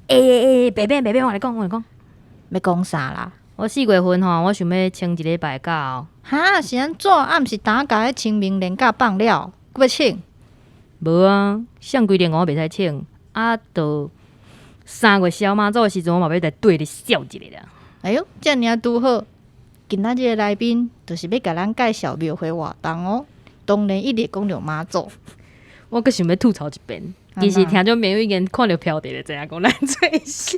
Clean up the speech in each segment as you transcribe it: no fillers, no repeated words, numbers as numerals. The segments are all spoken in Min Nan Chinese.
欸欸欸，白變白變，我來講，我來講，欲講啥啦？我4月份吼，我想欲請一禮拜假哦。哈，是按怎？啊，毋是今共彼清明連假放了，閣欲請？無啊，啥規定我袂使請，啊，著3月痟媽祖的時陣，我嘛欲來綴咧痟一下啦。哎喲，遮爾仔拄好，今仔日的來賓就是欲共咱介紹廟會活動哦。當然一直講著媽祖。我閣想欲吐槽一遍，其實聽眾朋友已經看著標題就知影講咱做啥。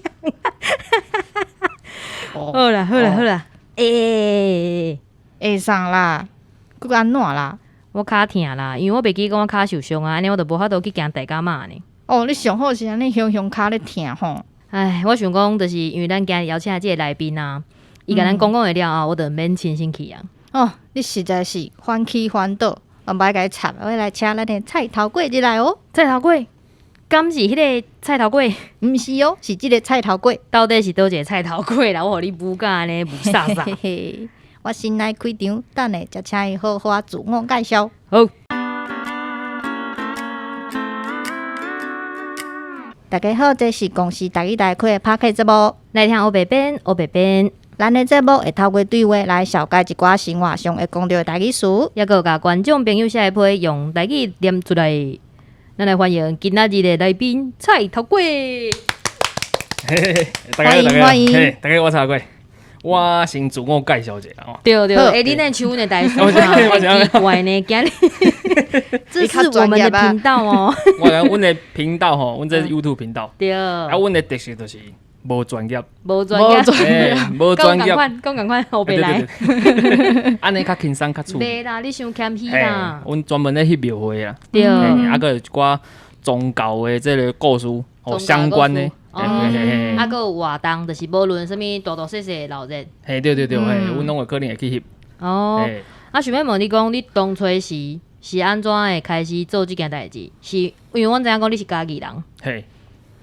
好啦好啦好啦，欸欸欸欸，啥啦？閣按怎啦？我跤疼啦，因為我袂記講我跤受傷啊，按呢我就無法度去行大甲媽呢。哦，你上好是按呢雄雄跤咧疼吼。唉，我想講，就是因為咱今日邀請的這个來賓啊，伊共咱講講會了後，我就免親身去啊。哦，你實在是翻起翻倒，我毋愛共你插，我來請咱的菜頭粿入來哦。菜頭粿，敢是彼个菜頭粿？毋是哦，是這个菜頭粿。到底是佗一个菜頭粿啦？我予你舞甲按呢霧煞煞。我先來開場，等下才請伊好好仔自我介紹。好。大家好，這是公視台語台開的 Podcast 節目，來聽烏白編，烏白編。咱的節目會透過對話來紹介一寡生活上會講著的台語詞，猶閣有共觀眾朋友寫的批用台語念出來。咱來歡迎今仔日的來賓菜頭粿。歡迎歡迎，大家好，我菜頭粿。我先自我介紹一下吼。對對，欸，你那像阮的台詞啊，奇怪呢，今日這是我們的頻道哦。我講阮的頻道吼，阮這是 YouTube 頻道。對。啊，阮的特色就是無專業。無專業。無專業。講仝款，講仝款，後壁來。按呢較輕鬆較趣。袂啦，你傷謙虛啦。阮專門咧翕廟會啦。對。啊，閣有一寡宗教的這个故事，哦，相關的。哦，啊，閣有活動，就是無論啥物大大細細的鬧熱。嘿，對對對，嘿，阮攏會可能會去翕。哦，啊，想欲問你講，你當初時是按怎會開始做這件代誌？是因為阮知影講你是嘉義人。嘿。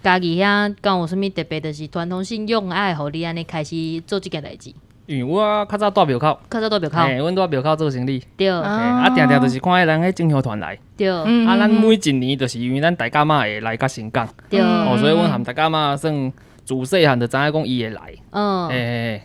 嘉義遐敢有啥物特別，就是傳統信仰愛予你按呢開始做這件代誌？因為我較早蹛廟口。較早蹛廟口。嘿，阮蹛廟口做生意。對。啊，定定就是看彼人彼進香團來。對。啊，咱每一年就是因為咱大甲媽會來較盛港。對。哦，所以阮和大甲媽算自細漢就知影講伊會來。嘿嘿。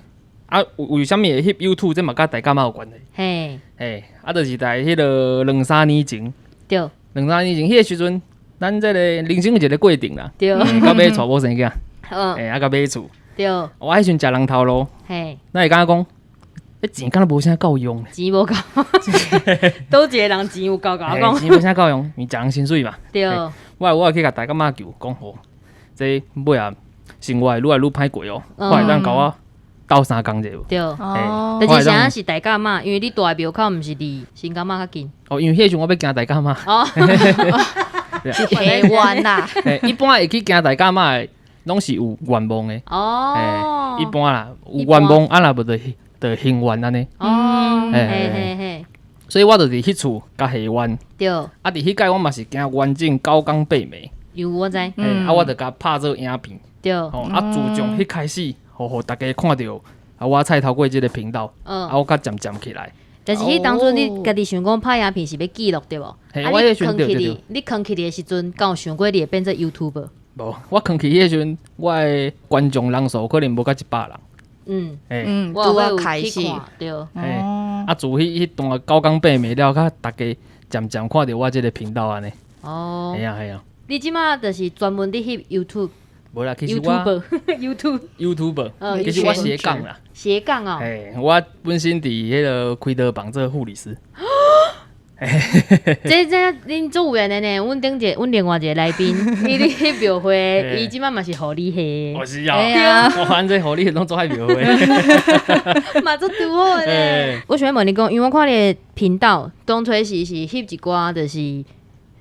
啊，為啥物會翕 YouTube？這嘛佮大甲媽有關係。嘿。嘿，啊，就是佇彼个兩三年前。對。兩三年前，彼个時陣，咱這个人生有一个過程啦。對。到尾娶某生囝。嘿，啊，佮買厝。對。我彼時陣食人頭路。嘿。咱會感覺講，彼錢敢若無啥夠用。錢無夠。佗一个人錢有夠共我講。錢無啥夠用，因為食人薪水嘛。對。我會去共大甲媽求講吼，這尾仔生活會愈來愈歹過哦，看會當共我鬥相共者無？對。哦。但是啥是大甲媽？因為你蹛的廟口毋是離新港媽較近。哦，因為彼個時陣我欲行大甲媽。哦。是下願啦。一般會去行大甲媽的，攏是有願望的。哦。一般啦，有願望啊，若無就就還願按呢。哦。嘿嘿嘿。所以我就佇彼厝共還願。對。啊，佇彼屆我嘛是行完整九工八暝。有我知。啊，我就共拍做影片。對。吼，啊，自從彼開始，予大家看著啊，我菜頭粿這个頻道，啊，我較漸漸起來。但是彼當初你家己想講拍影片是欲記錄對無？嘿，我彼時陣對對對。你囥起來的時陣，敢有想過你會變做 YouTuber？無，我囥起彼時陣，我的觀眾人數可能無到100人。嗯，拄仔開始。對。嘿，啊，自彼段九工八暝了，較大家漸漸看著我這个頻道按呢。哦。嘿啊嘿啊。你這馬就是專門佇翕 YouTube。無啦，其實我 YouTuber， YouTuber，其實我斜槓啦。斜槓哦。嘿，我本身佇彼个開刀房做護理師。這這恁足有緣的呢，阮頂一個，阮另外一個來賓，伊咧翕廟會，伊這馬嘛是護理系。哦是啊，我反正護理攏做愛廟會。嘛足拄好的呢。我想欲問你講，因為我看你的頻道，當初時是翕一寡就是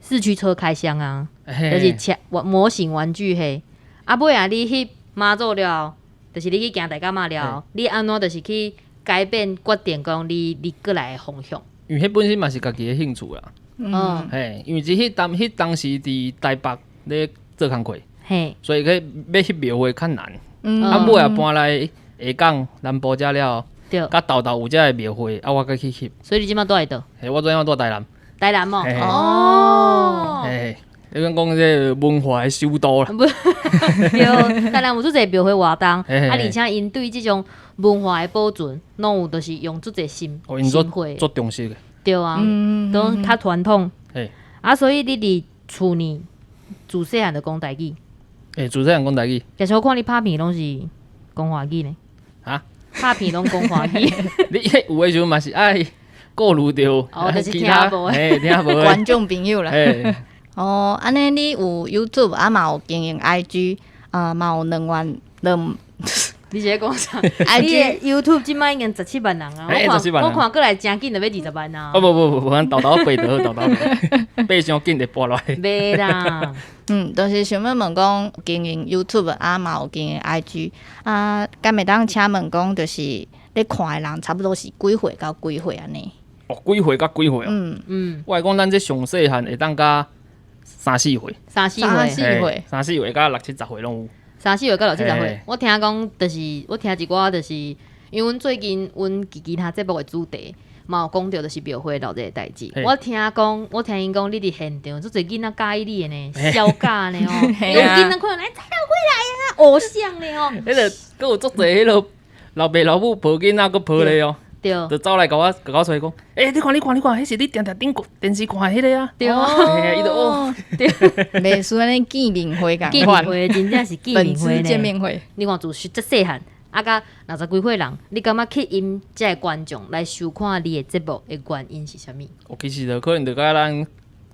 四驅車開箱啊，就是車模型玩具彼。啊，尾仔你翕媽祖了後，就是你去行大甲媽了後，你按怎就是去改變決定講你閣來的方向？因為彼本身嘛是家己的興趣啦。嘿，因為這彼當時佇台北咧做工課，所以去欲翕廟會較難。啊，尾仔搬來下港南部遮了後，佮沓沓有遮个廟會，啊，我閣去翕。所以你這馬蹛佇佗？嘿，我這馬蹛台南。台南哦。哦。嘿。你講講這個文化的首都啦。對，台南有足濟廟會活動，啊，而且𪜶對這種文化的保存，攏有就是用足濟心心血，足重視的。對啊，都較傳統。啊，所以你佇厝呢，自細漢就講台語。欸，自細漢講台語。其實我看你拍片攏是講華語呢。啊？拍片攏講華語。你有的時陣嘛是愛顧慮著哦，就是聽無的，聽無的觀眾朋友啦。哦，按呢你有 YouTube 啊，嘛有經營 IG 啊，嘛有2萬2。你是咧講啥？你 YouTube 這擺已經17萬人啊！我看過來誠緊就欲20萬啊！哦，無無無，阮沓沓爬就好，沓沓爬，爬傷緊就跋落來。袂啦，就是想欲問講經營 YouTube 啊，嘛有經營 IG 啊，敢會當請問講，就是咧看的人差不多是幾歲到幾歲按呢？哦，幾歲到幾歲哦？我會講咱這上細漢會當佮三四歲，三四歲，三四歲佮六七十歲攏有。三四歲到六七十歲，我聽講就是我聽一寡就是，因為阮最近阮其他節目的主題嘛有講著就是廟會鬧熱的代誌。我聽講，我聽𪜶講，你佇現場足濟囡仔佮意你的呢，痟咖呢吼，有囡仔看來蔡老鬼來啊，偶像呢吼。彼個閣有足濟彼个老爸老母抱囡仔閣抱咧哦。對，就走來共我共我揣講，欸，你看你看你看，彼是你定定頂電視看的彼個啊。對，伊就哦，對，袂輸按呢見面會仝見面會真正是見面會呢。見面會，你看自這細漢，啊，佮六十幾歲人，你感覺吸引這个觀眾來收看你的節目的原因是啥物？哦，其實就可能就佮咱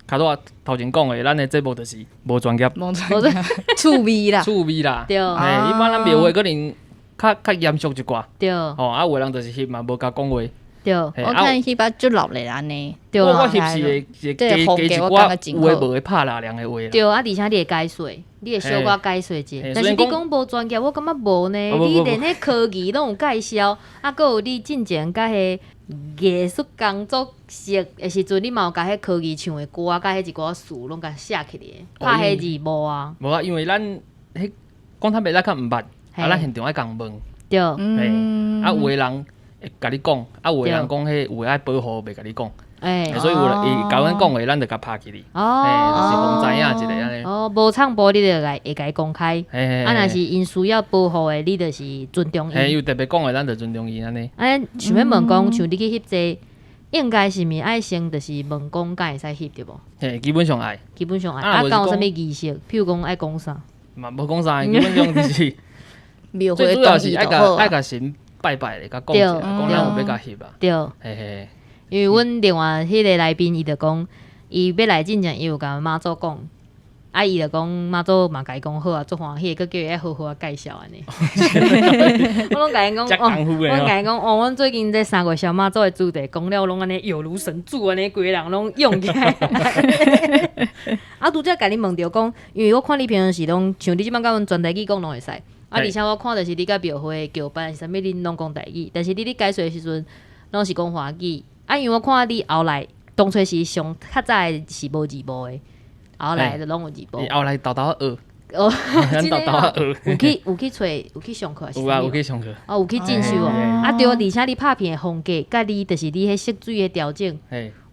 較拄仔頭前講的，咱的節目就是無專業，無專業，趣味啦，趣味啦，對，嘿，一般咱廟會可能較較嚴肅一寡，對，吼，啊，有的人就是翕嘛，無共講話。對，我看翕啊足落咧按呢。對我翕是會會加加一寡有的無的拍拉涼的話。對，啊，而且你會解說，你會小可解說一下。但是你講無專業，我感覺無呢。你連彼科技攏有介紹，啊，閣有你進前佮彼藝術工作室的時陣，你嘛有共彼科技唱的歌啊，佮彼一寡詞攏共寫起來，拍彼字幕啊。無啊，因為咱彼講坦白，咱較毋捌。啊，咱現場愛共問，對，嘿，啊，有的人會共你講，啊，有的人講彼有的愛保護，袂共你講，欸，所以有伊共阮講的，咱就共拍起來，哦，就是予知影一下按呢。哦，無創播你就會共伊公開，啊，若是𪜶需要保護的，你就是尊重𪜶。嘿，有特別講的，咱就尊重伊按呢。啊，想欲問講，像你去翕這，應該是毋愛先就是問講敢會使翕對無？嘿，基本上愛。基本上愛。啊，敢有啥物儀式？譬如講愛講啥？嘛無講啥，基本上就是。最主要是愛共愛共神拜拜咧，共講者，講咱有欲共翕啊。對，嘿嘿。因為阮另外彼个來賓，伊就講，伊欲來進前，伊有共媽祖講，啊，伊就講媽祖嘛共伊講好啊，足歡喜，閣叫伊愛好好啊介紹按呢。我攏共𪜶講，哦，我共𪜶講，哦，阮最近這三月燒媽祖的主題，講了攏按呢有如神助按呢，規個人攏勇起來。啊，拄才共你問著講，因為我看你平常時攏像你這擺共阮全台語講攏會使。啊，而且我看著是你佮廟會轎班是啥物，恁攏講台語，但是你咧解說的時陣，攏是講華語。啊，因為我看你後來當初是上較早的是無字幕的，後來就攏有字幕。後來沓沓學。哦，沓沓學。有去揣，有去上課。有啊，有去上課。哦，有去進修哦。啊，對，而且你拍片的風格，佮你就是你彼色水的調整。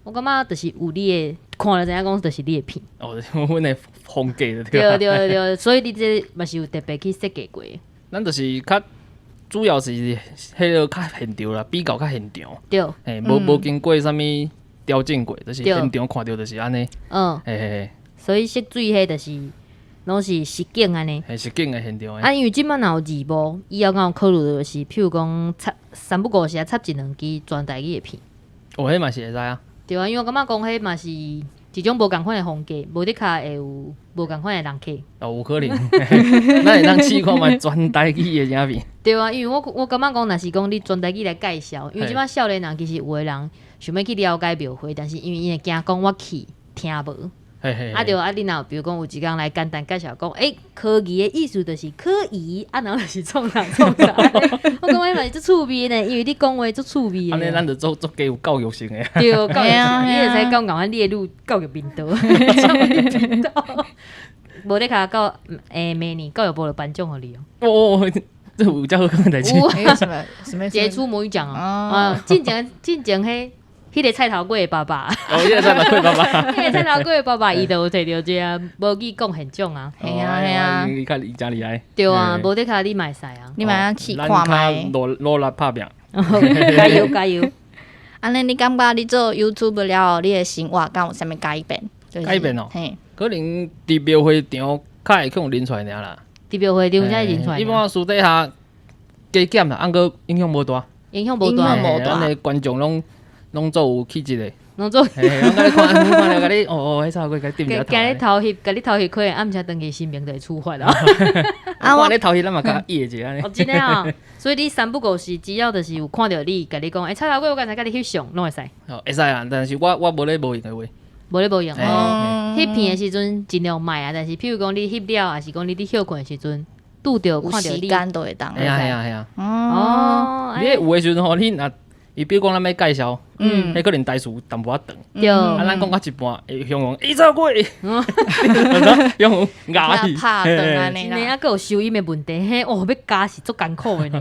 我感覺就是有你的，看了知影講就是你的片。哦，阮的風格對。對對對，所以你這嘛是有特別去設計過。咱就是較主要是彼个較現場啦，比較較現場。對。嘿，無經過啥物調整過，就是現場看著就是按呢。嘿嘿嘿。所以色水彼就是攏是實景按呢。嘿，實景的現場。啊，因為這擺若有字幕，以後敢有考慮就是，譬如講插三不五時啊插一兩支全台語的片。哦，彼嘛是會使啊。對啊，因為我感覺講彼嘛是一種無仝款的風格，無的確會有無仝款的人客。哦，有可能。咱會當試看覓全台語的影片。對啊，因為我感覺講，若是講你全台語來介紹，因為這擺少年人其實有的人想欲去了解廟會，但是因為𪜶會驚講我去聽無。啊對，啊你若比如講有一工來簡單介紹講，欸，科技的意思就是可以，啊然後就是創啥創啥，我感覺嘛是足趣味呢，因為你講話足趣味的。按呢咱就做做較有教育性的。對，教育性，你會使講共阮列入教育頻道。教育頻道。無咧卡到明年教育部就頒獎予你哦。哦，這有遮好康的代誌。有什麼什麼傑出母語獎啊！啊，進前進前彼彼个菜頭粿的爸爸，哦，彼个菜頭粿爸爸，彼个菜頭粿的爸爸，伊就有摕著這个無語貢獻獎啊。嘿啊嘿啊，伊較伊誠厲害。對啊，無得卡你嘛會使啊。你嘛通試看覓。努努力拍拚。加油加油！按呢，你感覺你做 YouTube 了後，你的生活敢有啥物改變？改變哦，可能佇廟會場較會去予認出來爾啦。佇廟會場才會認出來。一般私底下加減啦，毋過影響無大。影響無大。咱的觀眾攏攏做有氣質的。攏做。嘿，攏共你看，看了共你哦哦，彼菜粿共你點一下頭。共你偷翕，共你偷翕，可能暗時轉去神明就會處罰啊。啊，我咧偷翕，咱嘛共伊一下按呢。哦，真的啊！所以你三不五時，只要就是有看著你，共你講，欸，菜頭粿我剛才共你翕相，攏會使。哦，會使啊，但是我我無咧無閒的話。無咧無閒哦。翕片的時陣盡量莫啊，但是譬如講你翕了，抑是講你佇歇睏的時陣，拄著看著你。有時間都會當。會啊會啊會啊。哦。你有的時陣吼，你若伊比如講咱欲介紹，彼可能台詞淡薄仔長，對。啊，咱講到一半，會向講，欸，走過，用咬去，拍斷按呢真的啊，閣有收音的問題，彼哦欲加是足艱苦的呢。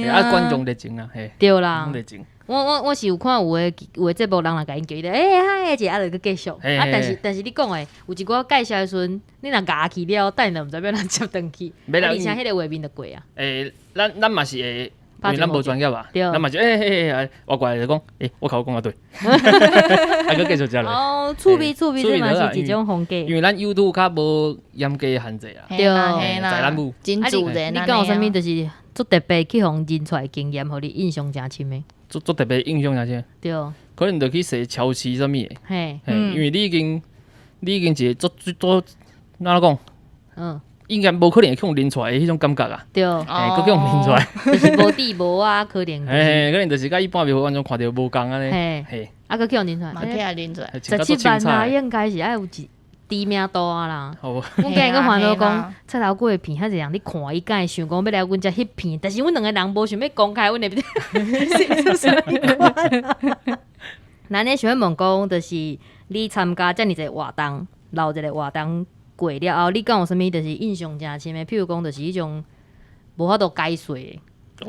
啊，觀眾熱情啊，嘿。對啦。熱情。我我我是有看有的有的節目人若共𪜶叫伊咧，欸嗨，一下啊就閣繼續。啊，但是但是你講的有一寡介紹的時陣，你若咬去了，等下就毋知欲按怎接轉去。而且彼個畫面就過啊。欸，咱咱嘛是會。因為咱無專業啊，咱嘛是欸欸欸，我過來就講，欸，我口講啊對，啊，閣繼續食落。哦，趣味趣味，這嘛是一種風格。因為咱 YouTube 較無嚴格的限制啊，對，在咱母。真自然。你講有啥物就是足特別去予認出來經驗，予你印象誠深的？足足特別印象誠深。對。可能就去踅超市啥物的。嘿。因為你已經，你已經一個足足足，按怎講？應該無可能會去予認出來的彼種感覺啊，對，嘿，閣去予認出來，就是無智無啊，可能，嘿，可能就是佮一般廟會觀眾看著無仝按呢，嘿，啊，閣去予認出來，嘛去予認出來， 17萬啊，應該是愛有一知名度啊啦。我今日閣煩惱講，菜頭粿的片遐濟人咧看，伊敢會想講欲來阮遮翕片，但是阮兩個人無想欲公開阮的，是啥物款？咱咧想欲問講，就是你參加遮爾濟活動，鬧一個活動。過了後，你敢有啥物就是印象誠深的？譬如講，就是彼種無法度解說的，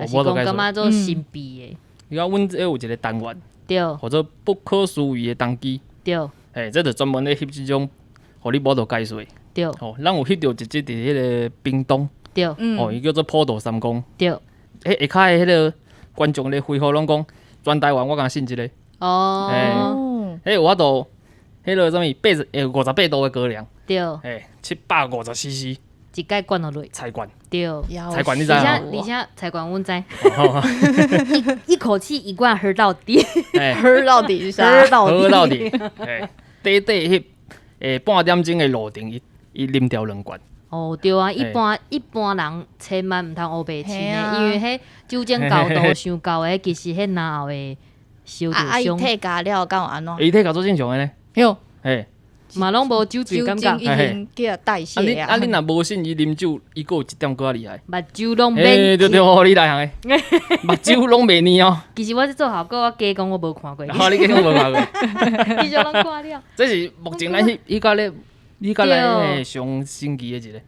抑是講感覺足神秘的。你講阮這有一個單元，對，號做不可思議的動機，對。嘿，這就專門咧翕這種，予你無法度解說。對。吼，咱有翕著一集佇彼個屏東，對。吼，伊叫做普渡三公。對。彼下跤的彼個觀眾咧回覆攏講，全台灣我敢信這個。哦。彼有法度，彼個啥物八十58度的高粱。對，嘿，750 cc，一蓋灌落去，菜罐，對，菜罐你知無？而且菜罐阮知，一口氣一罐喝到底，喝到底是啥？喝到喝到底，嘿，短短彼半點鐘的路程，伊伊啉掉兩罐。哦，對啊，一般一般人千萬毋通烏白試的，因為彼酒精高度傷高的，其實彼然後會受著啊，伊傷。退咖了敢有按怎？伊退咖足正常的呢。喲，嘿。嘛攏無酒醉感覺，已經叫代謝啊！啊，你若無信伊啉酒，伊閣有一點閣較厲害。目睭攏免。對對，你內行的，目睭攏袂黏哦。其實我這做效果，我假講我無看過。好，你假講無看過。其實攏看了。這是目前咱彼彼個咧，彼個咧上神奇的一個。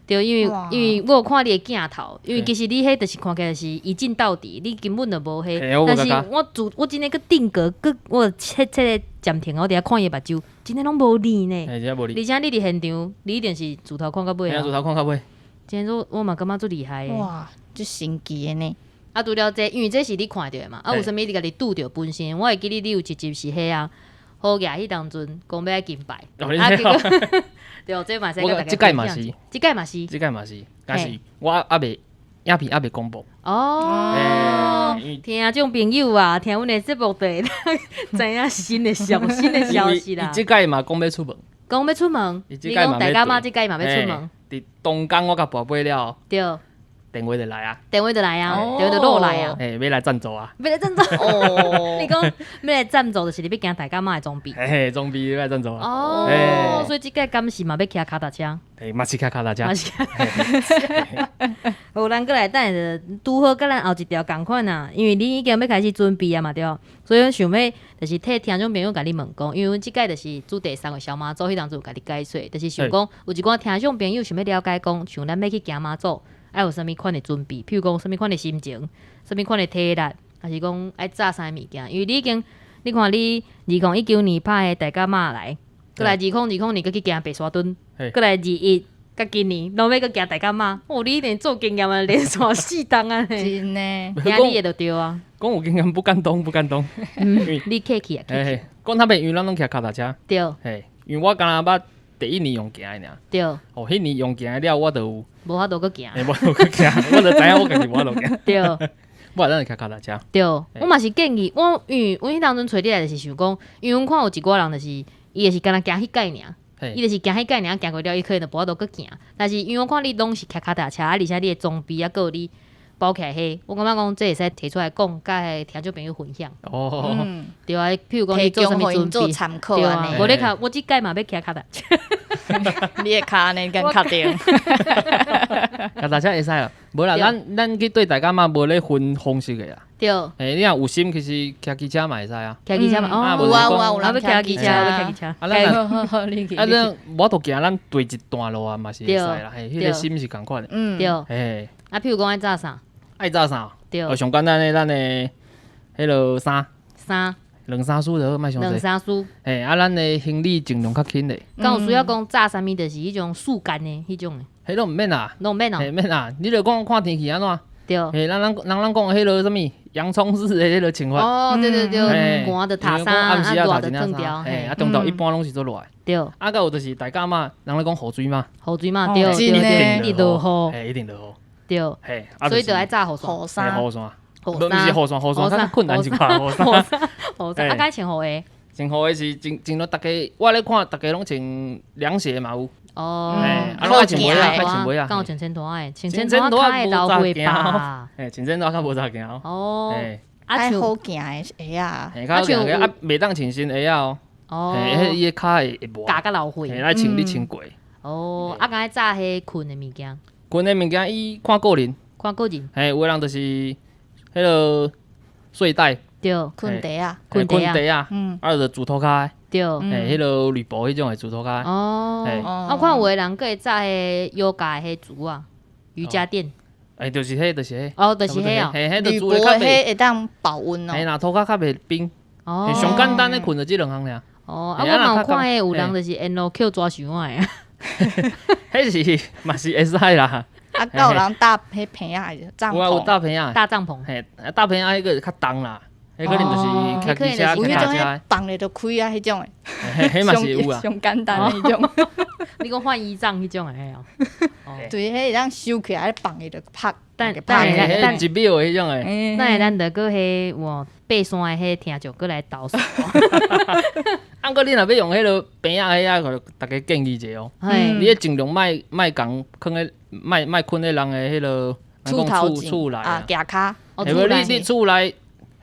對，因為因為我有看你的鏡頭，因為其實你彼就是看起來是一鏡到底，你根本就無彼。但是我自我真的閣定格，閣我切切個暫停，我佇遐看伊目睭，真的攏無膩呢。而且你佇現場，你一定是自頭看到尾啊。自頭看到尾。真的，我嘛感覺足厲害的。哇，足神奇的呢！啊，除了這個，因為這是你看著的嘛，啊，有啥物你家己拄著本身？我會記得你有一集是彼啊，好額彼當陣講欲愛金牌，啊，結果對，這嘛使共大家這屆嘛是，這屆嘛是，這屆嘛是，但是我猶未影片猶未公布。哦，聽眾朋友啊，聽阮的節目就會知影新的消新的消息啦。這屆嘛講欲出門，講欲出門，你講大家媽這屆嘛欲出門。佇東港我共跋杯了，對。電話就來啊，電話就來啊，電話就落來啊，嘿，欲來贊助啊，欲來贊助哦。你講欲來贊助，就是你欲行大甲媽的裝備，嘿嘿，裝備欲來贊助啊。哦，所以這屆敢是嘛欲騎跤踏車，嘿，嘛是騎跤踏車，嘛是騎跤踏車。好，咱閣來等下，拄好佮咱後一條仝款啊，因為你已經欲開始準備啊嘛對，所以阮想欲就是替聽眾朋友共你問講，因為阮這屆就是主題三月小媽祖彼當陣有共你解說，就是想講有一寡聽眾朋友想欲了解講，像咱欲去行媽祖。愛有啥物款的準備？譬如講，啥物款的心情，啥物款的體力，抑是講愛紮啥物件？因為你已經你看你2019年拍的大甲媽來，閣來2020年閣去行白沙墩，閣來21佮今年攏欲閣行大甲媽，哦，你一定做經驗啊，連續四冬啊！真的，聽你的就對啊。講有經驗不敢當，不敢當。你客氣啊，客氣。講坦白，因為咱攏騎跤踏車。對。嘿，因為我敢若捌第一年用行的爾。對。哦，彼年用行了，我就有無法度閣行。無法度閣行，我就知影我家己無法度行。對。我咱會騎跤踏車。對，我嘛是建議我，因為阮彼當陣揣你來就是想講，因為阮看有一寡人就是，伊就是干焦行彼擺爾。伊就是行彼擺爾，行過了，伊可能就無法度閣行。但是因為我看你攏是騎跤踏車，啊，而且你的裝備啊，閣有你包起來彼，我感覺講這會使提出來講，佮聽眾朋友分享。哦，對啊，譬如講你做啥物準備，參考。對啊，無你較，我這擺嘛欲騎跤踏車。你的跤按呢敢確定？跤踏車會使啊，無啦，咱去對大甲媽無咧分方式的啦。對。欸，你若有心，其實騎機車嘛會使啊。騎機車嘛，哦，有啊有啊，有人騎機車，欲騎機車。啊，咱啊，咱無法度行，咱對一段路啊嘛是會使啦。嘿，彼個心是仝款的。對。嘿。啊，譬如講愛紮啥？愛紮啥？對。上簡單的，咱的彼個衫。衫。兩三束就好，莫傷濟。兩三束。嘿，啊，咱的行李盡量較輕咧。敢有需要講紮啥物？就是彼種速乾的彼種的。彼攏毋免啦。攏毋免哦。嘿，免啦。你著講看天氣按怎。對。嘿，咱講彼個啥物洋蔥式的彼個穿法。哦，對對對，寒就塔衫，暗時啊熱就脫掉。嘿，啊，中晝一般攏是足熱的。對。啊，閣有就是大甲媽，人咧講雨水嘛。雨水嘛，對對對，一定落雨。嘿，一定落雨。對。嘿，所以就愛紮雨傘。雨傘。雨傘。毋是雨傘，雨傘較困難一寡。雨傘。雨傘。啊，敢穿雨鞋？穿雨鞋是穿穿落逐家，我咧看逐家攏穿涼鞋嘛有。哦，啊，攏愛穿襪仔，愛穿襪仔。敢有穿穿拖仔？穿穿拖仔較會流血吧？嘿，穿穿拖仔較無咋行。哦，啊，好行的鞋仔。嘿，較好行的啊，袂當穿新鞋仔哦。哦。嘿，彼伊的跤會磨。咬甲流血。嘿，愛穿你穿過。哦，啊，敢愛紮彼睏的物件？睏的物件，伊看個人。看個人。嘿，有的人就是彼个睡袋。對，睏袋仔。睏袋仔。啊，就煮塗跤的。對。嘿，彼个铝箔彼種的煮塗跤。哦。啊，我看有的人閣會紮彼瑜伽的彼褥仔，瑜伽墊。欸，就是彼，就是彼。哦，就是彼哦。嘿，彼铝箔的彼會當保溫哦。嘿，若塗跤較袂冰。哦。上簡單的睏就這兩項爾。哦，啊，我嘛有看彼有人就是沿路抾紙箱仔的。彼是嘛是會使啦。啊，閣有人搭彼棚仔帳篷。有啊，有搭棚仔。搭帳篷。嘿，搭棚仔彼個較重啦，彼可能就是騎機車、騎腳車。放咧就開啊，彼種的。彼嘛是有啊。上簡單的彼種。你講換衣帳彼種的哦。對，彼會當收起來，放伊就拍。等等等一秒的彼種的。等下咱著閣彼有爬山的彼聽眾閣來投訴。啊，毋過你若欲用彼个棚仔彼仔，逐家建議一下哦。你咧盡量莫莫共囥咧，莫莫睏咧人的彼个厝頭厝內啊，行跤。無你厝內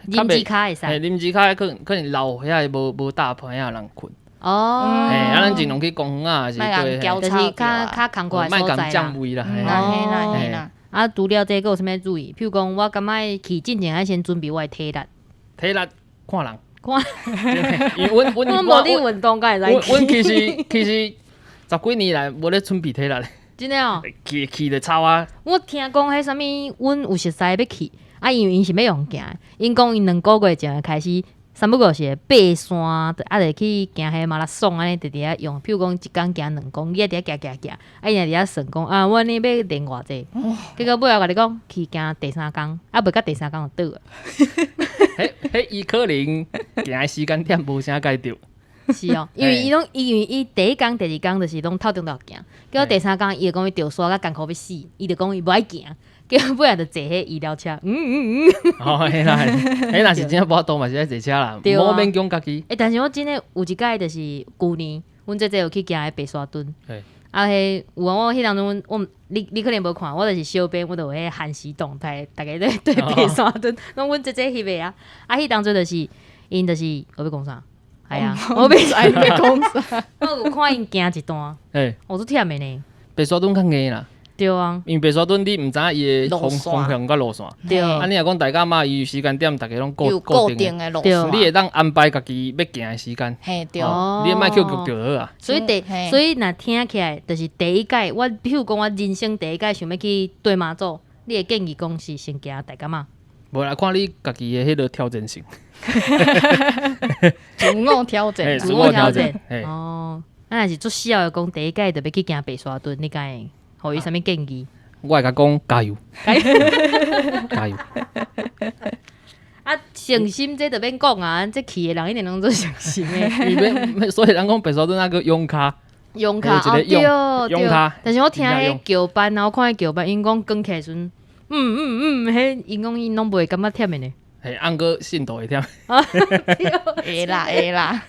啉水跤會使。嘿，啉水跤可能留遐個無搭棚仔人睏。哦。嘿，啊，咱盡量去公園啊，還是對，就是較較艱苦的所在啦。哦。啊，除了這個閣有啥物注意？譬如講，我感覺去進前愛先準備我的體力。體力看人。看，因為阮阮無咧運動，敢會使？阮其實十幾年來無咧準備體力。真的哦。去去就吵啊！我聽講彼啥物，阮有熟似欲去，啊，因為𪜶是欲用行，𪜶講𪜶2個月前就開始，三不五時會爬山，啊，就去行彼馬拉松按呢，直直遐用。譬如講一工行2公里，啊，佇遐行行行，啊，伊若佇遐算講啊，我按呢欲練偌濟，結果尾後共你講去行第三工，啊，袂到第三工就倒啊。彼伊可能行的時間點無啥共著。是哦，因為伊攏因為伊第一工、第二工就是攏透中晝行，結果第三工伊就講伊著山甲艱苦欲死，伊就講伊無愛行，結果尾仔就坐彼醫療車。嗯嗯嗯。哦，彼啦，彼若是真正無法度嘛是愛坐車啦，毋好勉強家己。欸，但是我真的有一擺就是舊年，阮姐姐有去行彼白沙墩。啊，彼有啊，我彼當陣我你可能無看，我就是小編，我就有彼限時動態，逐家咧對白沙墩，攏阮姐姐翕的啊。啊，彼當陣就是𪜶就是我欲講啥？係啊，我欲欲講啥？我有看𪜶行一段，我足忝的呢。白沙墩較硬啦。對啊，因為白沙墩你毋知影伊的方向佮路線。對。啊，你若講大甲媽，伊有時間點，逐家攏固定的路線，你會當安排家己欲行的時間。嘿，對。你莫去局著好啊。所以若聽起來，就是第一擺，我譬如講我人生第一擺想欲去對媽祖，你會建議講是先行大甲媽？無啦，看你家己的彼个挑戰性。自我挑戰，自我挑戰。哦，啊，若是足痟的講，第一屆就欲去行白沙屯，你敢會予伊啥物建議？我會共講加油，加油，加油。啊，誠心這就免講啊，這去的人一定攏做誠心的。所以人講白沙屯那個勇跤，勇跤哦，對對。但是我聽彼橋班啊，我看彼橋班，𪜶講扛起來時陣，彼𪜶講𪜶攏袂感覺忝的呢。嘿，按過信徒會忝。會啦會啦，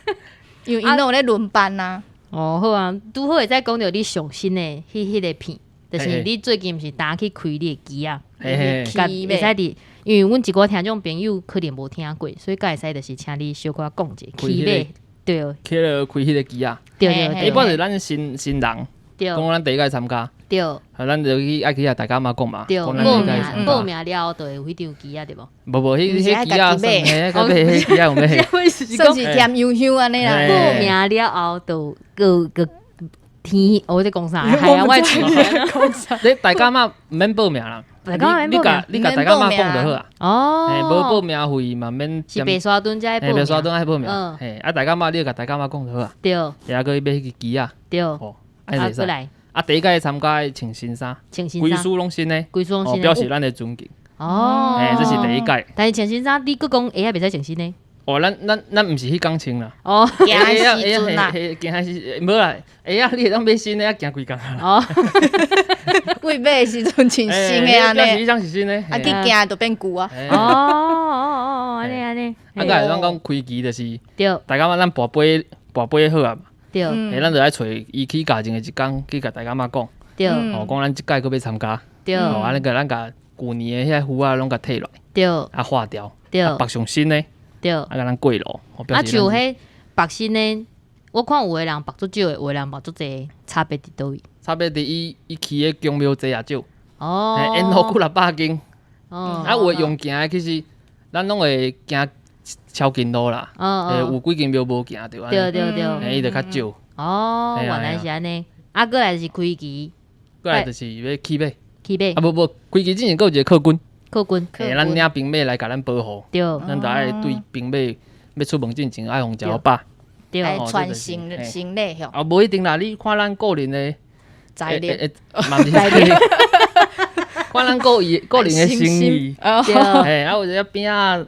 因為𪜶攏有咧輪班啊。哦，好啊，拄好會使講著你上新的彼個片，就是你最近毋是擔去開你的機啊？會使佇，因為阮一寡聽眾朋友可能無聽過，所以閣會使就是請你小可講者起碼對。起了開彼個機啊？對對對。一般是咱新新人，講咱第一屆參加。對。啊，咱就去愛去共大甲媽講嘛。對，報名報名了後就會有彼張機啊，對無？無無，彼彼機啊，嘿，彼機啊有買。算是添油香按呢啦。報名了後就閣閣天，我咧講啥？係啊，我講啥？你大甲媽毋免報名啦。你共你共大甲媽講就好啊。哦。無報名費嘛免。是白沙屯才愛報名。白沙屯愛報名。嘿，啊大甲媽你共大甲媽講就好啊。對。也閣去買彼个機啊。對。哦，啊，閣來。啊，第一屆參加穿新衫，穿新衫，規束攏新的，規束攏新的，表示咱的尊敬。哦，嘿，這是第一屆。但是穿新衫，你閣講鞋仔袂使穿新的。哦，咱毋是彼工穿啦。哦，行的時陣啦，行的時無啦，鞋仔你會當買新的，啊行幾工啊。哦，為買的時陣穿新的按呢。表示彼張是新的。啊，去行就變舊啊。哦哦哦，按呢按呢。啊，閣會當講開機就是，對，大家嘛，咱跋杯跋杯好啊。對，嘿，咱就愛揣伊起價前的一工去共大甲媽講，對，哦，講咱這屆閣欲參加，對，哦，按呢共咱共舊年的彼个符仔攏共退落來，對，啊，化掉，對，縛上新的，對，啊，共咱過路，啊，像彼縛新的，我看有的人縛足少的，有的人縛足濟，差別佇佗位？差別佇伊伊騎的公廟濟抑少，哦，沿路幾若百間，哦，啊，有的用行的其實咱攏會行超近路啦，有幾間廟無行著，對對對，伊就較少。哦，原來是按呢。啊，閣來就是開旗，閣來就是欲起馬，起馬。啊，無無，開旗之前閣有一个客軍，客軍，咱領兵馬來共咱保護，對，咱就愛對兵馬欲出門進前愛予𪜶食飽，對，愛傳行行禮吼。啊，無一定啦，你看咱個人的財力，嘛毋是財力，看咱個人個人的心意，對，嘿，啊有一个餅仔。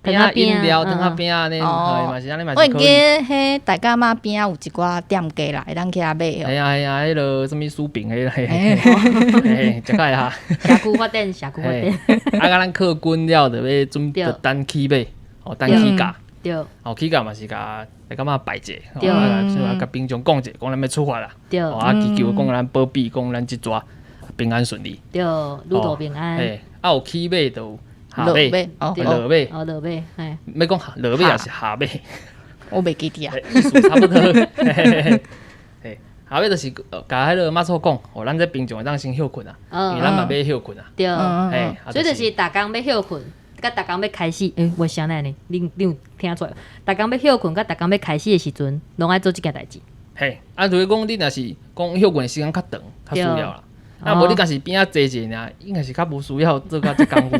餅仔飲料、糖仔餅仔呢，嘛是按呢嘛是我會記得彼大甲媽邊仔有一寡店家啦，會當去遐買。嘿啊嘿啊，彼落啥物酥餅彼个，嘿，食較會哈。社區發展，社區發展。啊，佮咱客軍了，就欲準備等起馬，哦，等起駕。對。哦，起駕嘛是共大甲媽拜者，對。啊，共民眾講者，講咱欲出發啦。對。哦，啊，祈求講咱保庇，講咱這逝平安順利。對，旅途平安。嘿，啊有起馬就有。下落馬，哦，落馬，哦，落馬，嘿，欲講落馬抑是下馬？我袂記得啊，意思差不多。嘿，下馬就是共彼个媽祖講，哦，咱這平常會當先歇睏啊，因為咱嘛欲歇睏啊。對，嘿，所以就是逐工欲歇睏，佮逐工欲開始，欸，我啥呢？你你有聽出來？逐工欲歇睏，佮逐工欲開始的時陣，攏愛做這件代誌。嘿，啊，如果講你若是講歇睏的時間較長，較需要啦。啊，無你敢是邊仔坐者爾，應該是較無需要做甲這工夫。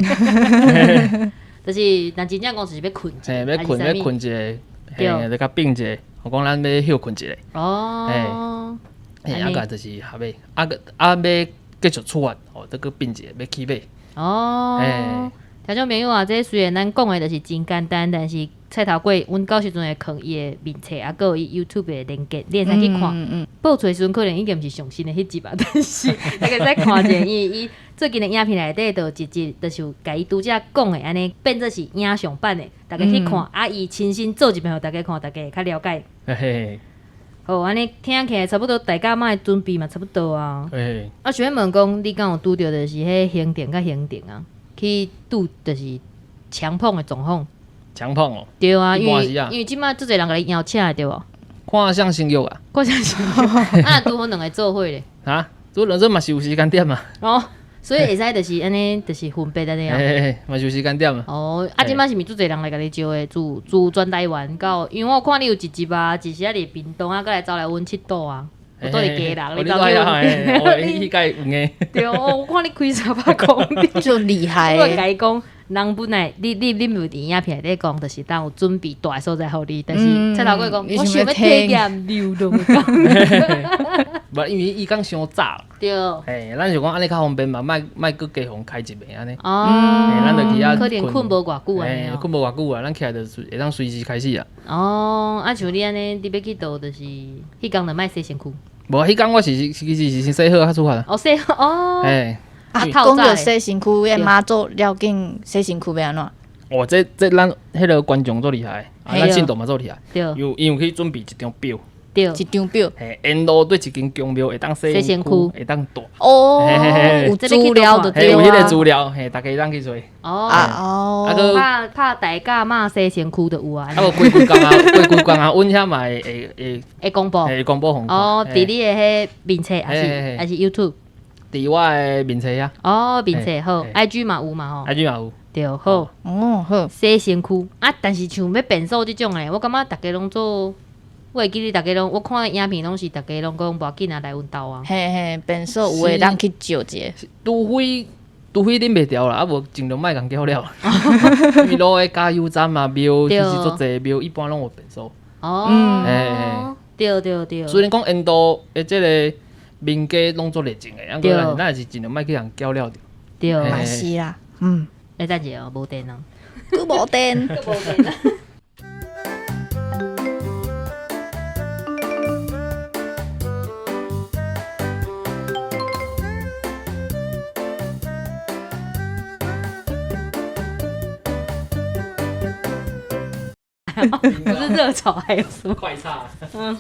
就是若真正講是欲睏者，嘿，欲睏欲睏者，嘿，就共變者。我講咱欲歇睏一下。哦。嘿，啊個就是下尾，啊個啊欲繼續出發，哦，閣閣變者欲起馬。哦。聽眾朋友啊，這雖然咱講的就是真簡單，但是菜頭粿，阮到時陣會囥伊的面冊，啊，閣有伊 YouTube 的連結，你會使去看。播出的時陣可能已經毋是上新的彼集啊，但是大家使看者，因為伊最近的影片內底，就一集就是有共伊拄才講的按呢變做是影像版的，大家去看，啊，伊親身做一遍予大家看，大家會較了解。嘿嘿。好，按呢聽起來差不多，大家嘛的準備嘛差不多啊。嘿。啊，想欲問講，你敢有拄著就是彼行程佮行程啊？去拄就是強碰的狀況。強碰哦。對啊，因為因為這擺足濟人共你邀請的對無？看啥先約啊？看啥先約？啊，拄好兩个做伙咧。啊，拄兩個嘛是有時間點啊。哦，所以會使就是按呢，就是分別按呢啊。嘿嘿，嘛是有時間點啊。哦，啊，這擺是毋是足濟人來共你招的？自自全台灣到，因為我看你有一集啊，一時仔佇屏東啊，閣來走來阮𨑨迌啊。我都佇家人，你知影？我彼屆有的。對，我看你開300公里，就厲害。我共伊講，人本來你無佇影片內底講，就是當有準備大的所在予你，但是菜頭粿講，我想欲體驗流動的感覺。無，因為伊講傷早。對。嘿，咱想講按呢較方便嘛，莫莫閣加予開一暝按呢。哦。嘿，咱就去遐可能睏無偌久按呢。睏無偌久啊，咱起來就會當隨時開始啊。哦，啊像你按呢，你欲去佗就是，彼工就莫洗身軀。無，彼工我是其實是先洗好才出發。哦，洗好哦。嘿。啊，講著洗身軀，彼媽祖了緊洗身軀欲按怎？哦，這咱彼个觀眾足厲害，啊，咱信徒嘛足厲害。對。因有去準備一張表。對。一張表。嘿，沿路對一間宮廟會當洗身軀，會當蹛。哦，有資料就對啊。有彼个資料，嘿，逐家當去揣。哦。哦。啊，閣拍拍代駕媽洗身軀就有啊。啊，無規規工啊，規規工啊，阮遐嘛會會會會公布。會公布予哦，佇你的彼面冊還是還是 YouTube？佇我的面冊遐。哦，面冊好，IG 嘛有嘛吼。 IG 嘛有。對，好。哦，好。洗身軀啊，但是像欲變數這種的，我感覺逐家攏做，我會記得逐家攏，我看影片攏是逐家攏講無要緊啊，來阮兜啊。嘿嘿，變數有的當去借一下。除非忍袂牢啦，啊無盡量莫共攪了。因為路的加油站啊廟，其實足濟廟，一般攏有便所。哦。對對對。雖然講沿途的這个民家攏足熱情的，啊，閣咱也是盡量莫去共攪了著。對，嘛是啦，嗯。欸，等一下哦，無電啊。閣無電。閣無電啊。不是熱炒，還有什麼？快炒。嗯。